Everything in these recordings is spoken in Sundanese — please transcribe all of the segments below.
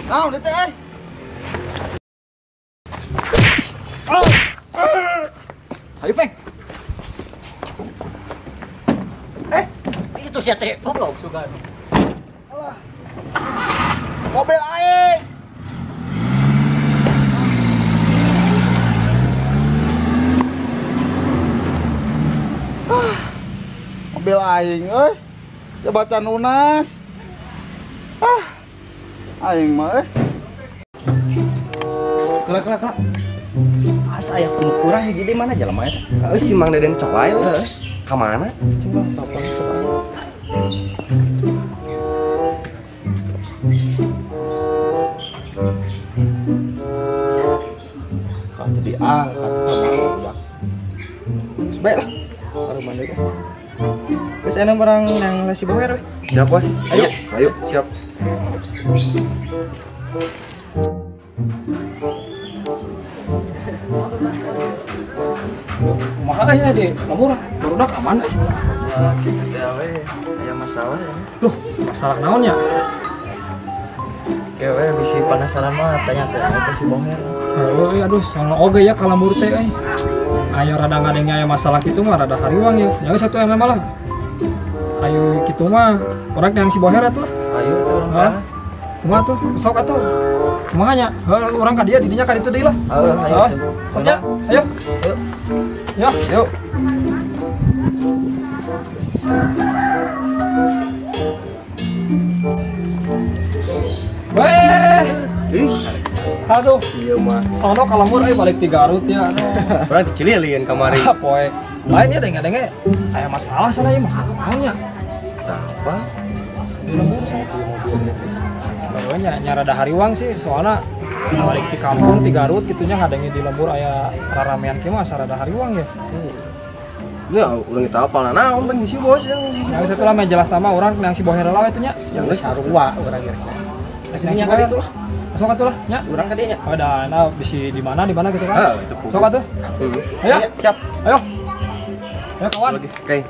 Naon teh euy? Ayo, Peng. Itu sia teh goblok sugan. Alah. Mobil aing. Mobil aing euy. Coba lunas. Ah. Aing mah euy. Kelak kelak kelak. Asa aya kurang hiji deui mana jelema eta? Heeh, si Mang Deden coba heeh. Ka mana? Coba telepon coba. Kau jadi angkat ka baik lah. Baru mandi kan. Wis enak barang yang nasi boher we. Siap, Bos. Ayo. Ayo, siap. Kumaha ya di lembur barudak aman eh. Wah, kitu teh we, aya masalah ya. Duh, masalah naon nya? Oke we, bisi penasaran mah tanya ke si boher. Heuh, aduh, sama oge ya ka lembur teh euy. Ayo rada ngadengnya aya masalah kitu mah rada hariwang ya. Ya geus atuh enak malah. Ayo kitu mah urang yang si boher atuh. Ayo tuh urang teh. Kumaha tuh? Sok atuh. Kumaha nya? Heuh, urang ka dieu di dinya ka ditu deui lah. Heuh, ayo. Sok nya. Ayo. Ayo. Ya, yuk. Weh. Aduh, iya mah. Sono ka lembur euy balik ti Garut ya. Aduh. Urang dicililin kamari. Ah, poe. Lain ya denge-denge aya masalah sana ieu masalah naon nya? Tah apa? Di lembur sana di mobil. Pokoknya nya rada hariwang sih soalna balik di kampung di Garut gitunya ngadenge di lembur aya raramean kieu mah asa rada hariwang ya. Ya, urang kita apal naon bang si bos ya. Ya geus atuh lah meh jelas sama urang yang si boher lah itu nya. Yang geus sarua urang ge. Nya ka ditu lah. Sok atuh lah nya. Urang ka dieu nya. Oh, da nah bisi di mana gitu kan. Heeh, itu. Sok atuh. Ayo, siap. Ayo. Ayo kawan. Oke.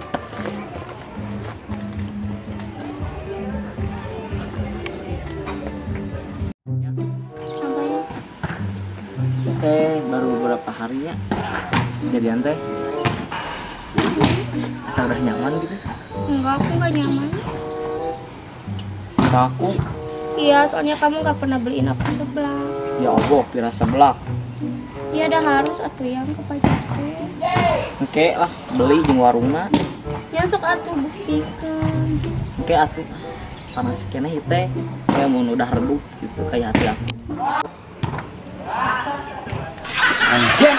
Teh baru beberapa hari ya jadian teh asa udah nyaman gitu? Enggak, aku nggak nyaman. Aku? Iya, soalnya kamu nggak pernah beliin aku seblak. Ya Allah, pira seblak. Iya, udah harus atuh yang ke pacar teh. Oke lah, beli jeung warungna. Ya sok atuh buktikeun. Oke atuh. Panas keneh ieu teh, kayak mun udah redup gitu kayak hati aku. Anjing,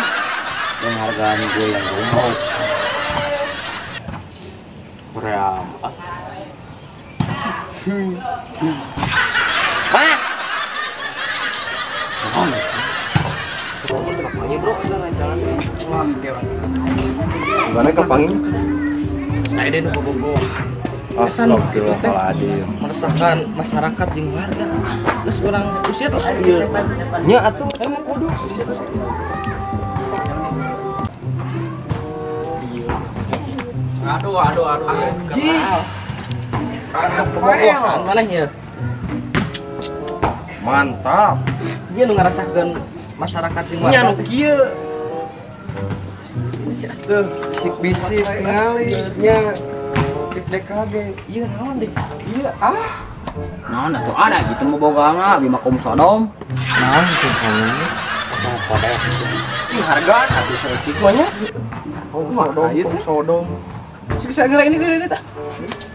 penghargaan gue yang gombal. Berapa? Hah? Bro, gimana kepangin? Saya deh bobogohan. Astagfirullahaladzim. Meresahkan masyarakat di warga. Terus orang usia terus iya. Nya atuh emang kudu. Aduh aduh aduh. Anjis. Bobogohan mana ya? Mantap. Dia nu ngarasakeun masyarakat di warga. Nya nu kieu. Tuh, bisik-bisik ngali nya. Cek DKG. Ieu naon deh? Ieu ah. Naon atuh ada gitu mau boga mah bima kum sodom. Naon tuh kamu? Potong kode. Cing hargaan atuh saeutik mah nya. Sodom, sodom. Sik segera ini gini tah.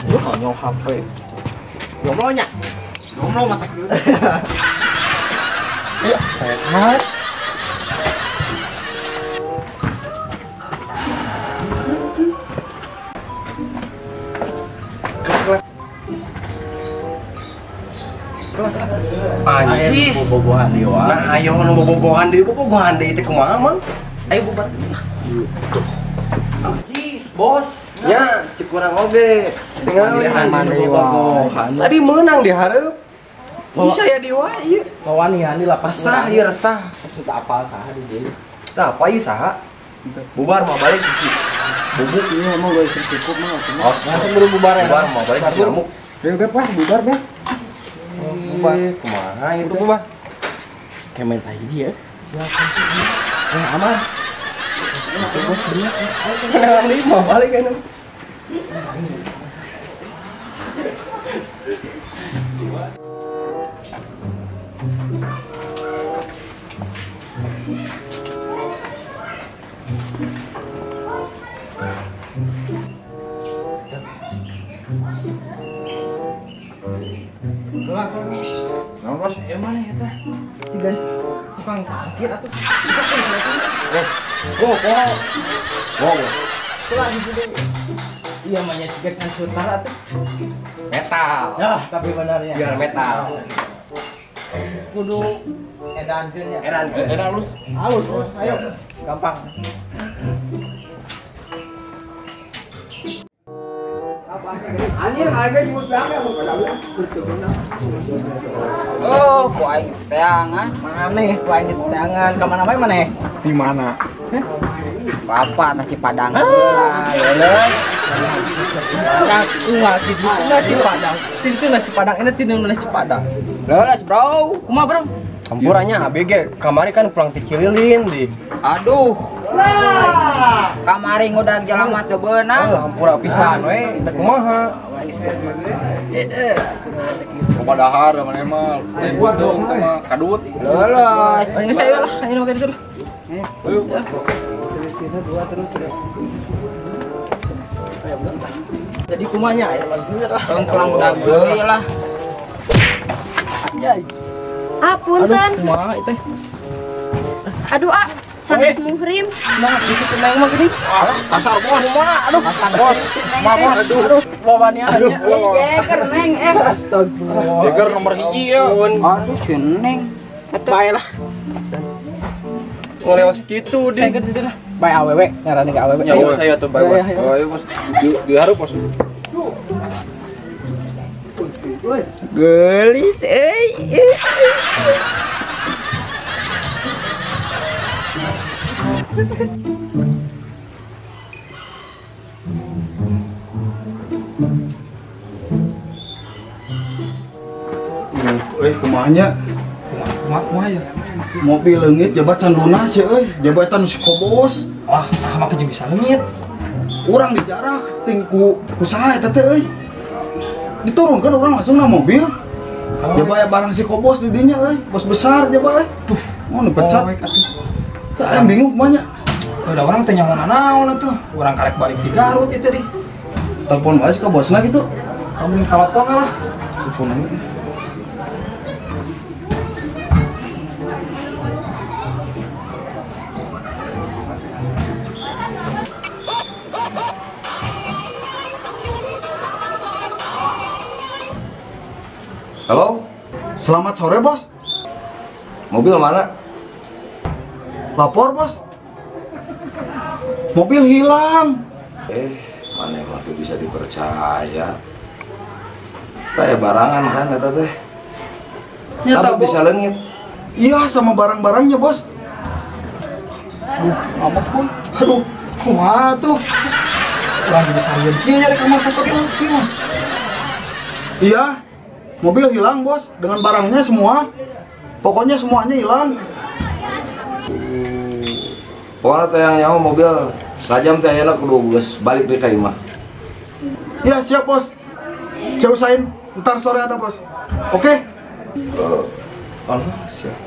Ieu konyol HP. Jomblo nya. Jomblo mata kieu. Iya, sehat. Anjis. Bobogohan deui wae. Nah, ayo nu bobogohan deui, bobogohan deui teh kumaha, Mang? Ayo bubar. Anjis, bos. Nya, cek urang oge. Tingali tadi meunang di hareup. Bisa ya di wae ieu. Mawanian di lapas. Resah ieu resah. Sudah apal saha di dieu. Tah, apa ieu saha? Bubar mah balik sih. Bubuk ieu mah geus cukup mah. Oh, langsung buru bubar ya. Bubar mah balik nyamuk. Beb lah, bubar beb. Bubar. Kumaha itu bubar? Kemen tadi ya. Ya aman. Kenapa lima balik kan? Nah, bos, ya mana ya teh? Tiga tukang parkir atau? Oh, oh, iya, mainnya tiga cancutan atau? Metal. Ya, tapi benarnya. Biar metal. Kudu edan ya. Edan, edan halus. Halus, ayo. Gampang. Anjir, harga nyebut berapa? Oh, ku aing teangan. Maneh, ku aing teangan. Ka mana bae maneh? Di mana? Bapak nasi Padang heula, leuleus. Kumaha kitu nasi Padang. Tintu nasi Padang, ini tintu nasi Padang. Leuleus, Bro. Kumaha, Bro? Campurannya ABG. Kamari kan pulang ke Cililin di. Aduh. Kamari ngudag jelema teu beunang. Hampura pisan we, kumaha? Loba dahar maneh mah. Lain butuh mah kadut. Leuleus. Ini saya lah, ini makan itu lah. Ayo. Jadi kumanya ya bener lah. Pulang udah deui lah. Anjay. Ah, punten. Kumaha teh? Aduh, ah, sanes muhrim. Nah, itu seneng mah gini. Kasar bos. Kumaha? Aduh, kasar bos. Kumaha bos? Aduh, wawanian. Aduh, jeger neng eh. Astagfirullah. Jeger nomor 1 ya. Aduh, si neng. Bae lah. Ngelewas gitu deh. Saya gitu lah. Bae awewe, ngarana ge awewe. Ya saya tuh bae. Ayo bos, di hareup bos. Gelis euy. Kumaha nya? Kumaha ya? Mobil leungit jabatan lunas ya euy, jabatan si kobos. Wah, nah mah jeung bisa leungit. Urang dijarah ting ku saha eta teh euy. Diturunkan orang langsung na mobil. Oh. Jaba barang si kobos di dinya euy, bos besar jaba euy. Duh, mau dipecat. Oh, aing bingung kumaha nya. Udah orang teh nyaho naon atuh. Urang karek balik di Garut itu deh. Telepon wae ka bosna gitu. Kamu telepon lah. Telepon aja. Halo? Selamat sore, Bos. Mobil mana? Lapor, Bos. Mobil hilang. Mana emang tuh bisa dipercaya? Kayak barangan kan eta teh. Nyata bisa leungit. Iya, sama barang-barangnya, Bos. Aduh, amat pun. Aduh, kumaha tuh? Urang bisa lieur kieu nyari ka markas oge mah. Iya. Mobil hilang, Bos, dengan barangnya semua. Pokoknya semuanya hilang. Pokoknya teh yang nyaho mobil sajam teh ayeuna kudu geus balik deui ka imah. Ya, siap, Bos. Saya usahain ntar sore ada, Bos. Oke? Allah, siap.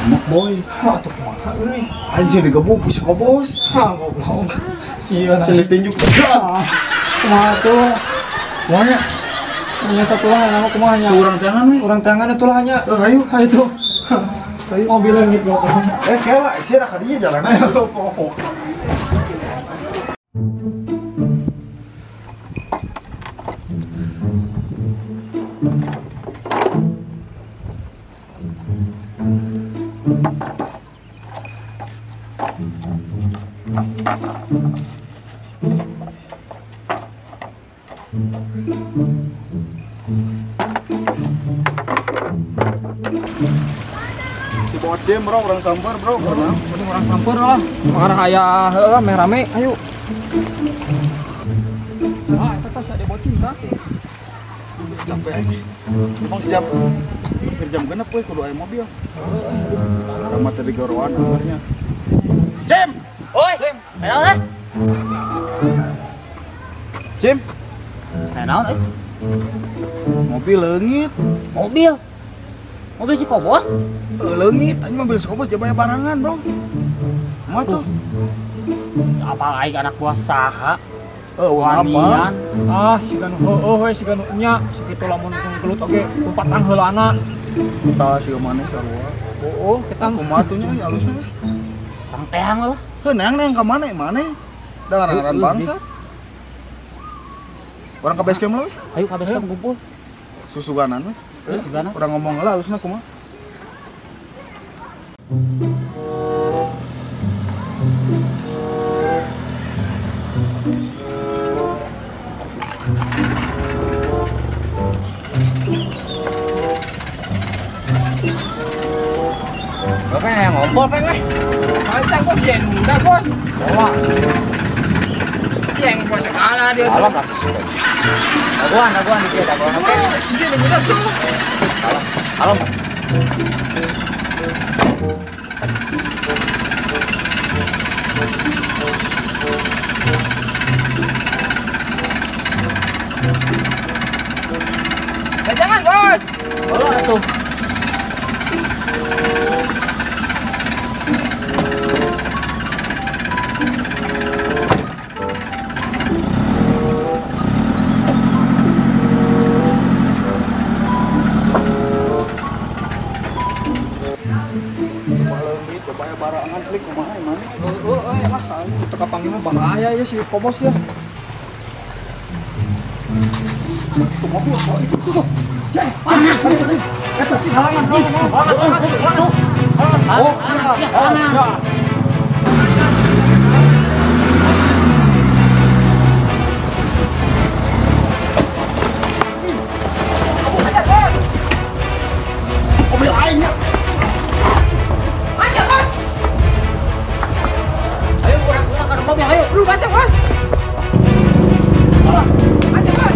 Ngamuk, boy. Atuh kumaha euy. Anjir digebuk ku si Kobos. Hah, goblok. Sieun ditinju. Kumaha tuh? Kumaha? Punya satu lah nama kumaha nya. Urang tangan we. Urang tangan atuh lah nya. Ayo. Ayo tuh. Ayo mobil leungit goblok. Kela sia ka dieu jalan aja. Si bocil bro, orang samper bro, mending orang samper lah. Mengarah aya heeh meh rame, ayo. Ah, eta tas ada bocil tah. Capek aja. Emang sejam hampir jam genep we kudu aya mobil. Sama tadi goroan akhirnya. Cim. Oi, naon eh? Cim. Naon euy? Mobil leungit. Mobil. Mobil si Kobos? Leungit, anjing mobil si Kobos jaba barangan, Bro. Kumaha tuh? Apa aing anak buah saha? Wanian. Ah, siga nu heueuh we, siga nu nya, sakitu lamun gelut oge lompatan heulana. Tah siga maneh sarua. Heueuh, kita kumaha tuh nya alusna. Tang teang lah. Heuh, neang ka mana maneh? Da ngaran bangsa. Urang ka base camp lah we. Ayo ka base camp kumpul. Susuganan we. Susuganan. Urang ngomong heula alusna kumaha. Bapak yang ngompol peng weh. Pancang bos ya udah bos. Bawa. Yang bos kalah dia tuh. Dagoan, dagoan dia dagoan. Bisa udah tuh. Kalem, kalem. Jangan bos. Bawa tuh. Bahaya ya si Kobos ya. Tuh mobil kok itu tuh. Ya, eta si halangan. Oh, siap. Mobil aing ya. Ayo, Bos. Ayo kurang-kurang ke mobil, ayo. Lu kancang, Bos. Kancang, Bos.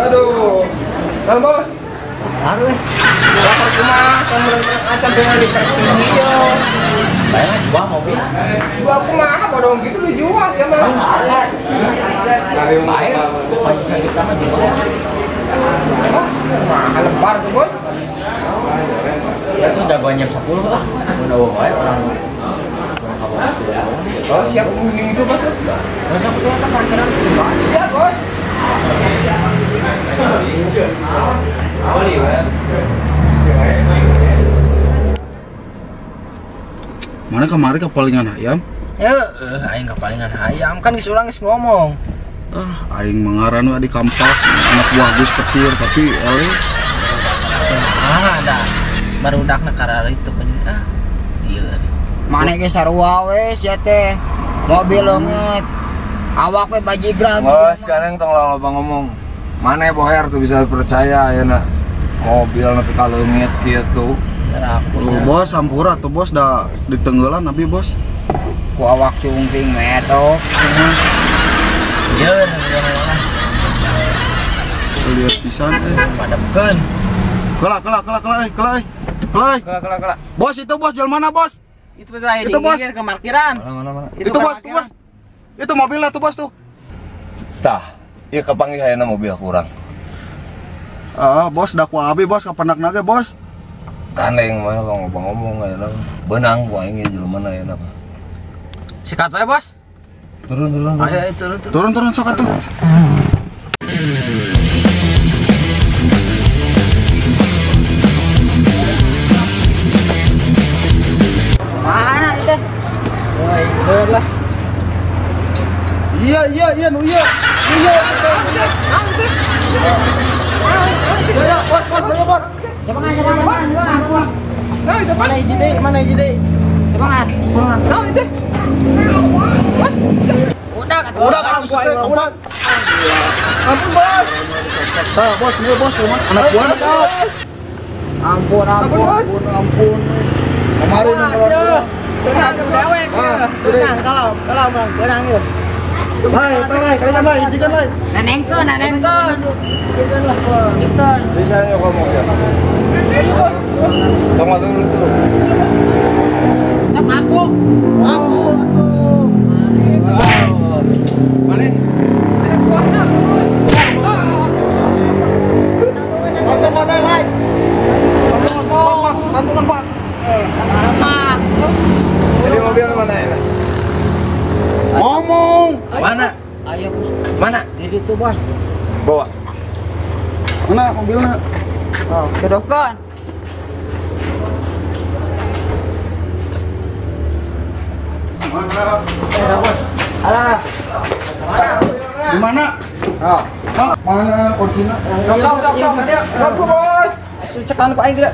Aduh, bang bos. Baru eh. Lapor kumaha, kamu acan dengan di video. Bayangin jual mobil. Jual kumaha, bodong gitu lu jual sih mah. Baik, 5 juta mah jual. Wah, lebar tuh bos. Ya tuh jagoannya 10 lah. Udah wae orang. Oh, siap ngomongin itu bos. Masa aku tuh kan parkiran siap bos. Mana kemarin kepalingan hayam? Ya, aing kepalingan hayam kan geus urang geus ngomong. Ah, aing mengaran we di kampak anak buah Gus Petir tapi ele. Ah, ada barudakna karar itu kan ah. Ieu. Maneh ge sarua we sia teh. Mobil leungeut. Awak we bajigrag. Oh, sekarang tong loba ngomong. Maneh boher tuh bisa percaya ayeuna. Mobil nepi ka leungit kitu. Lu bos hampura tuh bos da ditenggelan abi bos. Ku awak cungkring medok. Yeun, lihat pisan eh. Padamkeun. Kela. Kela. Bos itu bos jalan mana bos? Itu saya di pinggir ke parkiran. Mana. Itu bos, bos. Itu mobilnya tuh bos tuh. Tah, ieu kapanggih ayeuna mobil kurang. Ah, bos da ku abi bos kapendak nage bos. Gandeng mah ngomong ayeuna. Beunang ku aing jelema ayeuna. Sikat wae bos. Turun. Ayo turun. Turun sok atuh. Mana itu? Woi, lah. Iya, nu iya. Iya. Ya, bos, bos. Jangan. Nah, itu bos. Mana hiji deui? Semangat. Nah, itu. Bos. Udah atuh, udah. Ampun, bos. Tah, bos, ini bos, anak buah. Ampun. Kemarin tenang dewek. Tenang kalau bang, tenang yuk. Lai, kalian lai, ikan lai. Nenengkeun. Ikan. Bisa ya ngomong ya. Tunggu dulu tuh. Aku. Atuh. Mana? Tonton mana lai? Tonton Pak. Jadi mobil mana ya? Ngomong. Mana? Ayo bos. Mana? Di situ bos. Bawa. Mana mobilnya? Oh, jodohkan. Mana? Bos. Alah. Di mana? Oh. Mana kuncinya? Sok. Aku bos. Cekan ku aing geura.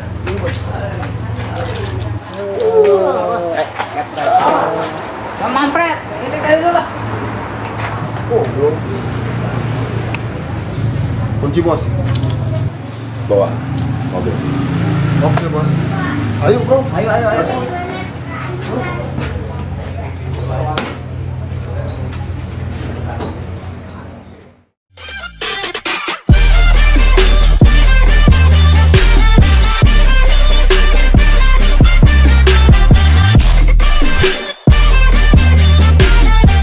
Mampret. Ini tadi dulu lah. Oh, belum. Kunci bos. Bawa mobil. Oke bos. Ayo bro. Ayo.